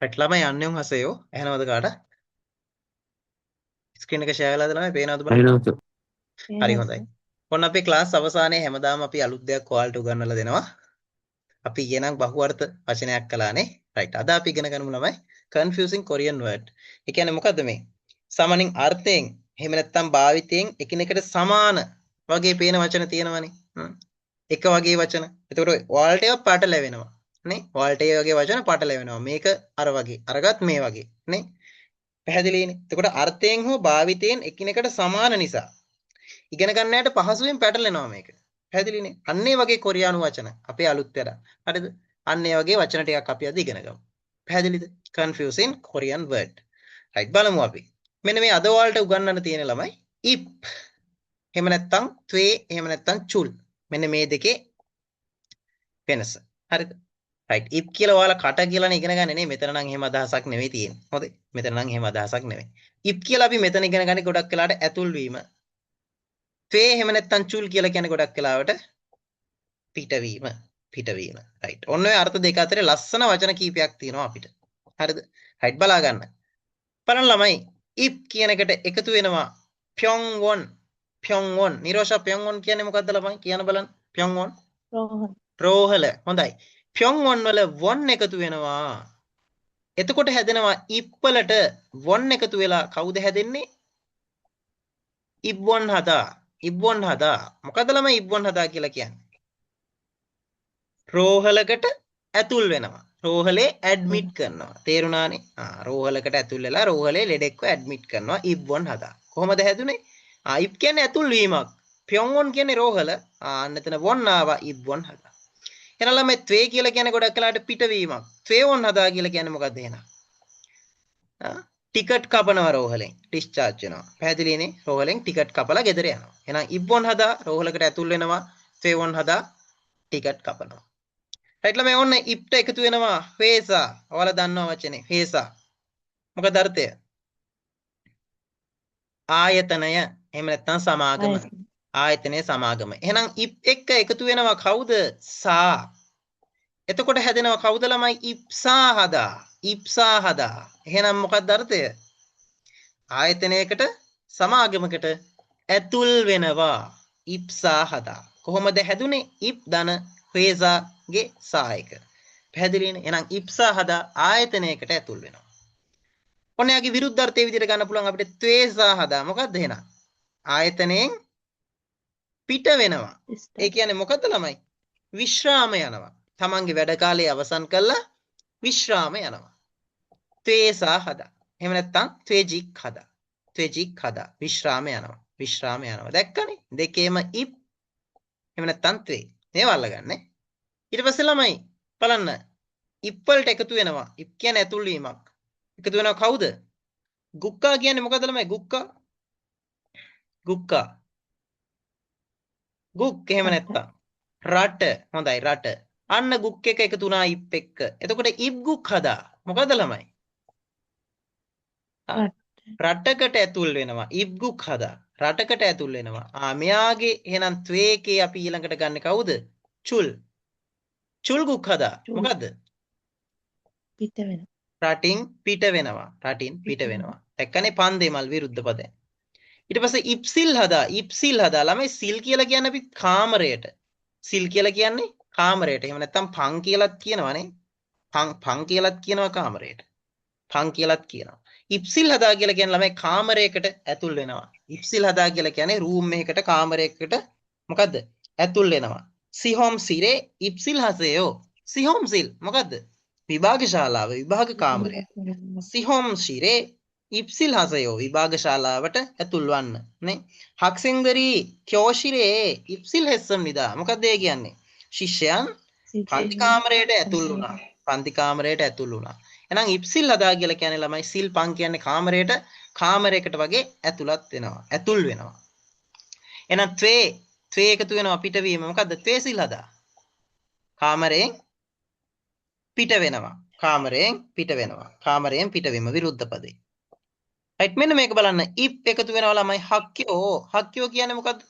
Right ළමයි 안녕하세요. ඇහෙනවද කාට? Screen එක ෂෙයා වෙලාද ළමයි? පේනවද බලන්න? ඇහෙනවද? හරි පේනවා හොඳයි. සර්. ඔන්න අපේ ක්ලාස් අවසානයේ හැමදාම අපි අලුත් දෙයක් ඔයාලට උගන්වලා දෙනවා. අපි ඊයේ නම් බහුවර්ථ වචනයක් කළානේ. රයිට්. අද අපි ඉගෙන ගනිමු ළමයි confusing Korean word. ඒ කියන්නේ මොකද්ද මේ? සාමාන්‍යයෙන් අර්ථයෙන් එහෙම නැත්නම් භාවිතයෙන් එකිනෙකට සමාන වගේ පේන වචන තියෙනවනේ. එක වගේ වචන. එතකොට ඔයාලට ඒවා පටලැවෙනවා. නේ? ඔයාලට ඒ වගේ වචන පටලැවෙනවා. මේක අර වගේ. අරගත් මේ වගේ. නේ? පැහැදිලිනේ? එතකොට අර්ථයෙන් හෝ භාවිතයෙන් එකිනෙකට සමාන නිසා ඉගෙන ගන්න යට පහසුවෙන් පැටලෙනවා මේක. පැහැදිලිනේ? අන්න ඒ වගේ කොරියානු වචන අපේ අලුත් වැඩ. හරිද? අන්න ඒ වගේ වචන ටිකක් අපි අද ඉගෙන ගමු. පැහැදිලිද? Confusing Korean word. Right, බලමු අපි. මෙන්න මේ අද ඔයාලට උගන්වන්න තියෙන ළමයි 입. එහෙම නැත්නම් ත්වේ, එහෙම නැත්නම් චුල්. මෙන්න මේ දෙකේ වෙනස. හරිද? රයිට්, 입 කියලා ඔයාලා කට කියලානේ ඉගෙන ගන්නේ නේ. මෙතන නම් එහෙම අදහසක් නෙවෙයි තියෙන්නේ. හොඳයි. මෙතන නම් එහෙම අදහසක් නෙවෙයි. 입 කියලා අපි මෙතන ඉගෙන ගන්නේ ගොඩක් වෙලාවට ඇතුල් වීම. ත්වේ එහෙම නැත්නම් චුල් කියලා කියන්නේ ගොඩක් වෙලාවට පිටවීම. පිටවීම. රයිට්. ඔන්න ඔය අර්ථ දෙක අතරේ ලස්සන වචන කීපයක් තියෙනවා අපිට. හරිද? රයිට්, බලා ගන්න. බලන්න ළමයි, 입 කියන එකට එකතු වෙනවා 평원. 평원. Nirosha, 평원 කියන්නේ මොකද්ද ළමයි? කියන්න බලන්න. 평원. රෝහල. රෝහල. හොඳයි. 평원 වල වොන් එකතු වෙනවා. එතකොට හැදෙනවා 입 වලට වොන් එකතු වෙලා කවුද හැදෙන්නේ? 입원 හදා. 입원 හදා. මොකද ළමයි 입원 හදා කියලා කියන්නේ? රෝහලකට ඇතුල් වෙනවා. රෝහලේ ඇඩ්මිට් කරනවා. තේරුණානේ? ආ, රෝහලකට ඇතුල් වෙලා රෝහලේ ලෙඩෙක්ව ඇඩ්මිට් කරනවා 입원 හදා. කොහොමද හැදුනේ? ආ, 입 කියන්නේ ඇතුල් වීමක්. 평원 කියන්නේ රෝහල. ආ, අන්න එතන වොන් ආවා, 입원 හදා. එහෙනම් ළමයි ත්වේ කියලා කියන්නේ ගොඩක් වෙලාවට පිටවීමක්. ත්වේවොන් හදා කියලා කියන්නේ මොකද්ද එහෙනම්? ආ, ටිකට් කපනවා රෝහලෙන්. ඩිස්චාර්ජ් වෙනවා. පැහැදිලිනේ? රෝහලෙන් ටිකට් කපලා ගෙදර යනවා. එහෙනම් 입원 හදා රෝහලකට ඇතුල් වෙනවා. ත්වේවොන් හදා ටිකට් කපනවා. රයිට් ළමයි, ඔන්න 입ට එකතු වෙනවා 회사. ඔයාලා දන්නවා වචනේ 회사. මොකද අර්ථය? ආයතනය එහෙම නැත්නම් සමාගම. ආයතන. ආයතනය, සමාගම. එහෙනම් 입 එක්ක එකතු වෙනවා කවුද? සා. එතකොට හැදෙනවා කවුද ළමයි? 입සා හදා. 입සා හදා. එහෙනම් මොකක්ද අර්ථය? ආයතනයකට, සමාගමකට ඇතුල් වෙනවා. 입සා හදා. කොහොමද හැදුනේ? 입 ධන 회사ගේ සා එක. පැහැදිලිනේ? එහෙනම් 입සා හදා ආයතනයකට ඇතුල් වෙනවා. ඔන්න එයාගේ විරුද්ධ විදිහට ගන්න පුළුවන් අපිට ත්වේසා හදා. මොකද්ද එහෙනම්? ආයතනයෙන් පිට වෙනවා. ඒ කියන්නේ මොකද්ද ළමයි? විශ්‍රාම යනවා. තමන්ගේ වැඩ කාලය අවසන් කළා විශ්‍රාම යනවා. ත්වේසා හදා. එහෙම නැත්නම් ත්වේජික් හදා. ත්වේජික් හදා. විශ්‍රාම යනවා. විශ්‍රාම යනවා. දැක්කනේ? දෙකේම 입 එහෙම නැත්නම් ත්වේ. මේවා අල්ලගන්න. ඊට පස්සේ ළමයි බලන්න, 입 වලට එකතු වෙනවා. 입 කියන්නේ ඇතුල් වීමක්. එකතු වෙනවා කවුද? 국가 කියන්නේ මොකද්ද ළමයි? 국가. 국가. 국 එහෙම නැත්තම් රට. හොඳයි, රට. අන්න 국 එක එකතු වුණා 입 එක්ක. එතකොට 입국 හදා. මොකද ළමයි? රටකට ඇතුල් වෙනවා. 입국 හදා. රටකට ඇතුල් වෙනවා. ආ, මෙයාගේ එහෙනම් ත්වේකේ අපි ඊළඟට ගන්න කවුද? චුල්. 출국 හදා. මොකද්ද? පිට වෙනවා. රටින් පිට වෙනවා. රටින් පිට වෙනවා. දැක්කනේ පන්දේමල් විරුද්ධ පදයක්. ඊට පස්සේ 입실 හදා. 입실 හදා. ළමයි, 실 කියලා කියන්නේ අපි කාමරයට. 실 කියලා කියන්නේ කාමරයට. එහෙම නැත්නම් පං කියලාත් කියනවනේ. පං, පං කියලාත් කියනවා කාමරයට. පං කියලාත් කියනවා. 입실 හදා කියලා කියන්නේ ළමයි කාමරයකට ඇතුල් වෙනවා. 입실 හදා කියලා කියන්නේ රූම් එකකට, කාමරයකට මොකද්ද? ඇතුල් වෙනවා. 시험실에 입실하세요. 시험실 මොකද්ද? විභාග ශාලාව, විභාග කාමරය. 시험실에 입실하세요. විභාග ශාලාවට ඇතුල් වන්න නේ. 학생들이 교실에 입실했습니다. මොකද්ද ඒ කියන්නේ? ශිෂ්‍යයන් පන්ති කාමරයට ඇතුල් වුණා. පන්ති කාමරයට ඇතුල් වුණා. එහෙනම් 입실 හදා කියලා කියන්නේ ළමයි, 실 පන් කියන්නේ කාමරයට, කාමරයකට වගේ ඇතුළත් වෙනවා. ඇතුල් වෙනවා. එහෙනම් ත්වේ, ත්වේ එකතු වෙනවා පිටවීම. මොකද්ද? ත්වේසිල් හදා. කාමරයෙන් පිට වෙනවා. කාමරයෙන් පිට වෙනවා. කාමරයෙන් පිටවීම විරුද්ධ පදේ. රයිට්, මෙන්න මේක බලන්න. 입 එකතු වෙනවා ළමයි 학교. 학교 කියන්නේ මොකද්ද?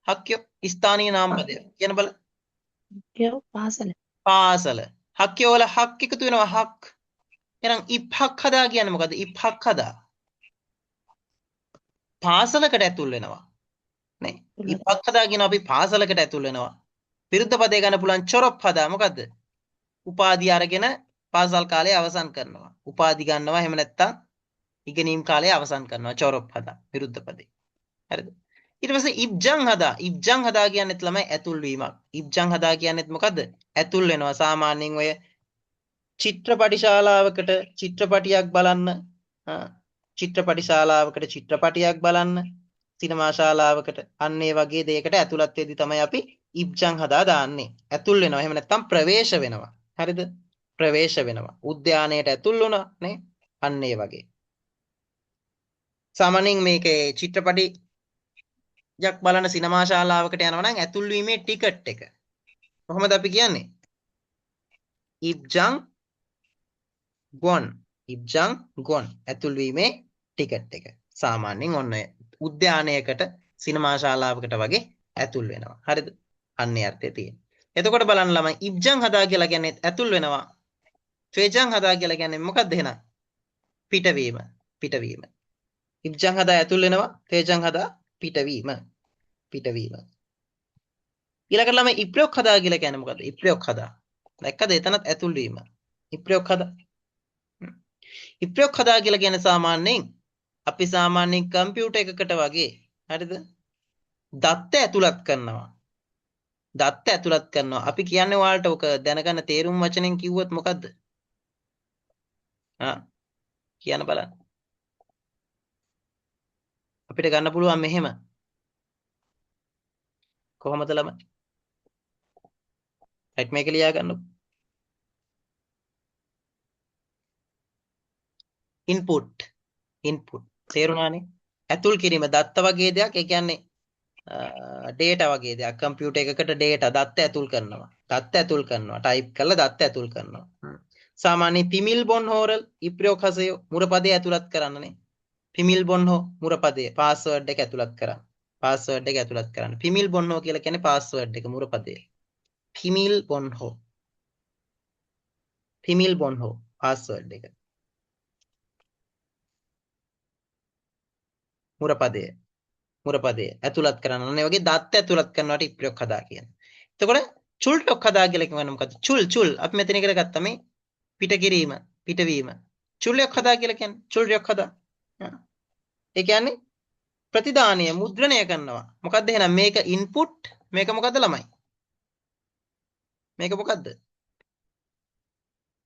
학교 ස්ථානීය නාම පදයක්. කියන බලන්න. 학교 පාසල. පාසල. 학교 වල 학 එකතු වෙනවා හක්. එහෙනම් 입학하다 කියන්නේ මොකද්ද? 입학하다. පාසලකට ඇතුල් වෙනවා. නේ? තුලත් 입학하다 කියන අපි පාසලකට ඇතුල් වෙනවා. විරුද්ධ පදේ ගන්න පුළුවන් 졸업하다 මොකද්ද? උපාධිය අරගෙන පාසල් කාලය අවසන් කරනවා. උපාධි ගන්නවා එහෙම නැත්නම් ඉගෙනීම් කාලය අවසන් කරනවා 졸업하다 විරුද්ධ පදේ. හරිද? ඊට පස්සේ 입장하다. 입장하다 කියන්නේත් ළමයි ඇතුල් වීමක්. 입장하다 කියන්නේත් මොකද්ද? ඇතුල් වෙනවා. සාමාන්‍යයෙන් ඔය චිත්‍රපටි ශාලාවකට චිත්‍රපටියක් බලන්න, චිත්‍රපටි ශාලාවකට චිත්‍රපටියක් බලන්න, සිනමා ශාලාවකට අන්න ඒ වගේ දෙයකට ඇතුළත් වෙද්දි තමයි අපි 입장하다 දාන්නේ. ඇතුල් වෙනවා. එහෙම නැත්නම් ප්‍රවේශ වෙනවා. හරිද? ප්‍රවේශ වෙනවා. උද්‍යානයට ඇතුල් වුණා නේ? අන්න ඒ වගේ. සාමාන්‍යයෙන් මේකේ චිත්‍රපටියක් බලන සිනමා ශාලාවකට යනවා නම් ඇතුල් වීමේ ටිකට් එක කොහොමද අපි කියන්නේ? 입장권. 입장권 ඇතුල් වීමේ ටිකට් එක. සාමාන්‍යයෙන් ඔන්න ඔය උද්‍යානයකට සිනමා ශාලාවකට වගේ ඇතුල් වෙනවා. හරිද? අන්න ඒ අර්ථය තියෙනවා. එතකොට බලන්න ළමයි 입장하다 කියලා කියන්නේ ඇතුල් වෙනවා. 퇴장하다 කියලා කියන්නේ මොකද්ද එහෙනම්? පිටවීම. පිටවීම. 입장하다 ඇතුල් වෙනවා. 퇴장하다 පිටවීම. පිටවීම. ඊළඟට ළමයි 입력하다 කියලා කියන්නේ මොකද්ද? 입력하다. දැක්කද? එතනත් ඇතුල් වීම. 입력하다. 입력하다 කියලා කියන්නේ සාමාන්‍යයෙන් අපි සාමාන්‍යයෙන් කම්පියුටර් එකකට වගේ හරිද? දත්ත ඇතුළත් කරනවා. දත්ත ඇතුළත් කරනවා. අපි කියන්නේ ඔයාලට ඔක දැනගන්න තේරුම් වචනෙන් කිව්වොත් මොකද්ද? ආ කියන්න බලන්න. අපිට ගන්න පුළුවන් මෙහෙම. කොහොමද ළමයි? රයිට් මේක ලියා ගන්නකො. Input input තේරුණානේ? ඇතුල් කිරීම දත්ත වගේ දෙයක්. ඒ කියන්නේ ඩේටා වගේ දෙයක්. කම්පියුටර් එකකට ඩේටා දත්ත ඇතුල් කරනවා. දත්ත ඇතුල් කරනවා. ටයිප් කරලා දත්ත ඇතුල් කරනවා. සාමාන්‍ය 비밀번호를 입력하세요. මුරපදේ ඇතුළත් කරන්නනේ. 비밀번호 මුරපදේ පාස්වර්ඩ් එක ඇතුළත් කරන්න. පාස්වර්ඩ් එක ඇතුළත් කරන්න. 비밀번호 කියලා කියන්නේ පාස්වර්ඩ් එක මුරපදේ. 비밀번호. 비밀번호 පාස්වර්ඩ් එක. මුරපදය. මුරපදය ඇතුළත් කරන්න. අන්න ඒ වගේ දත්ත ඇතුළත් කරනවට 입력하다 කියන්නේ. එතකොට 출력하다 කියලා කියන්නේ මොකද්ද? චුල් චුල් අපි මෙතන ඉගෙන ගත්තා මේ පිට කිරීම, පිටවීම. 출력하다 කියලා කියන්නේ 출력하다. ඒ කියන්නේ ප්‍රතිදානය මුද්‍රණය කරනවා. මොකද්ද එහෙනම් මේක ඉන්පුට් මේක මොකද්ද ළමයි? මේක මොකද්ද?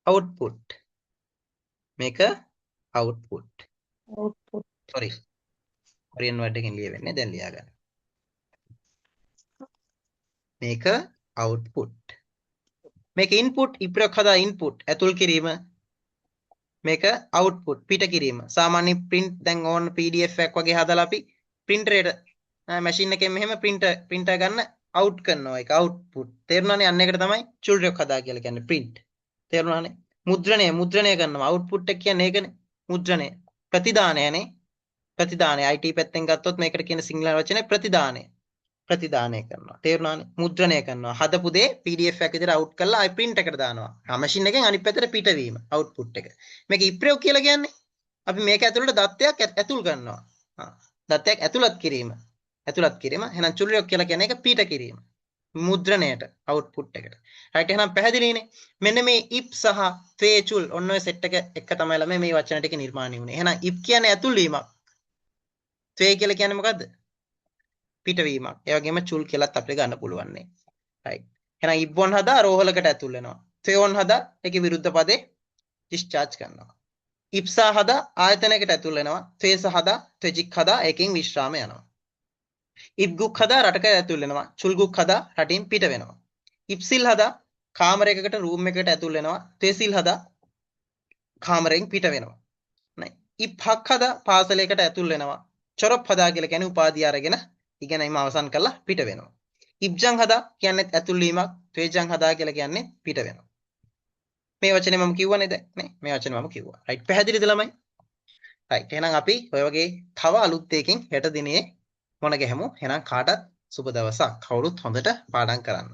අවුට්පුට්. මේක output. Output. Sorry. Korean word එකෙන් ලියවෙන්නේ දැන් ලියා ගන්න. මේක අවුට්පුට්. මේක ඉන්පුට් 입력하다 ඉන්පුට් ඇතුල් කිරීම. මේක අවුට්පුට් පිට කිරීම. සාමාන්‍ය ප්‍රින්ට් දැන් ඕන PDF එකක් වගේ හදලා අපි ප්‍රින්ටරේට මැෂින් එකෙන් මෙහෙම ප්‍රින්ටර් ගන්න අවුට් කරනවා. ඒක අවුට්පුට්. තේරුණානේ? අන්න ඒකට තමයි 출력하다 කියලා කියන්නේ ප්‍රින්ට්. තේරුණානේ? මුද්‍රණය මුද්‍රණය කරනවා. අවුට්පුට් එක කියන්නේ ඒකනේ. මුද්‍රණය. ප්‍රතිදානයනේ. ප්‍රතිදානය IT පැත්තෙන් ගත්තොත් මේකට කියන සිංහල වචනේ ප්‍රතිදානය. ප්‍රතිදානය කරනවා. තේරුණානේ? මුද්‍රණය කරනවා. හදපු දේ PDF එකක් විදිහට අවුට් කරලා ආයි ප්‍රින්ට් එකට දානවා. ආ මැෂින් එකෙන් අනිත් පැත්තට පිටවීම අවුට්පුට් එක. මේක 입력 කියලා කියන්නේ අපි මේක ඇතුළට දත්තයක් ඇතුල් කරනවා. ආ දත්තයක් ඇතුළත් කිරීම. ඇතුළත් කිරීම. එහෙනම් 출력 කියලා කියන්නේ ඒක පිට කිරීම. මුද්‍රණයට අවුට්පුට් එකට. රයිට් එහෙනම් පැහැදිලිනේ. මෙන්න මේ 입 සහ 퇴චුල් ඔන්න ඔය සෙට් එක එක තමයි ළමයි මේ වචන ටික නිර්මාණය වුනේ. එහෙනම් 입 කියන්නේ ඇතුල් වීමක්. 퇴 කියලා කියන්නේ මොකද්ද? පිටවීමක්. ඒ වගේම චුල් කියලාත් අපිට ගන්න පුළුවන් නේ. රයිට්. එහෙනම් 입원 හදා රෝහලකට ඇතුල් වෙනවා. 퇴원 හදා ඒකේ විරුද්ධ පදේ ඩිස්චාර්ජ් කරනවා. 입사 හදා ආයතනයකට ඇතුල් වෙනවා. 퇴사 හදා 퇴직 හදා ඒකෙන් විශ්‍රාම යනවා. 입국 හදා රටක ඇතුල් වෙනවා. 출국 හදා රටින් පිට වෙනවා. 입실 හදා කාමරයකට රූම් එකකට ඇතුල් වෙනවා. 퇴실 හදා කාමරයෙන් පිට වෙනවා. නේ. 입학 හදා පාසලයකට ඇතුල් වෙනවා. 졸업하다 කියලා කියන්නේ උපාධිය අරගෙන ඉගෙනීම අවසන් කරලා පිට වෙනවා. 입장하다 කියන්නේ ඇතුල් වීමක්, 퇴장하다 කියලා කියන්නේ පිට වෙනවා. මේ වචනේ මම කිව්වනේ දැන් නේ. මේ වචනේ මම කිව්වා. රයිට් පැහැදිලිද ළමයි? රයිට් එහෙනම් අපි ඔය වගේ තව අලුත් දෙයකින් හෙට දිනේ මුණ ගැහෙමු. එහෙනම් කාටත් සුබ දවසක්. කවුරුත් හොඳට පාඩම් කරන්න.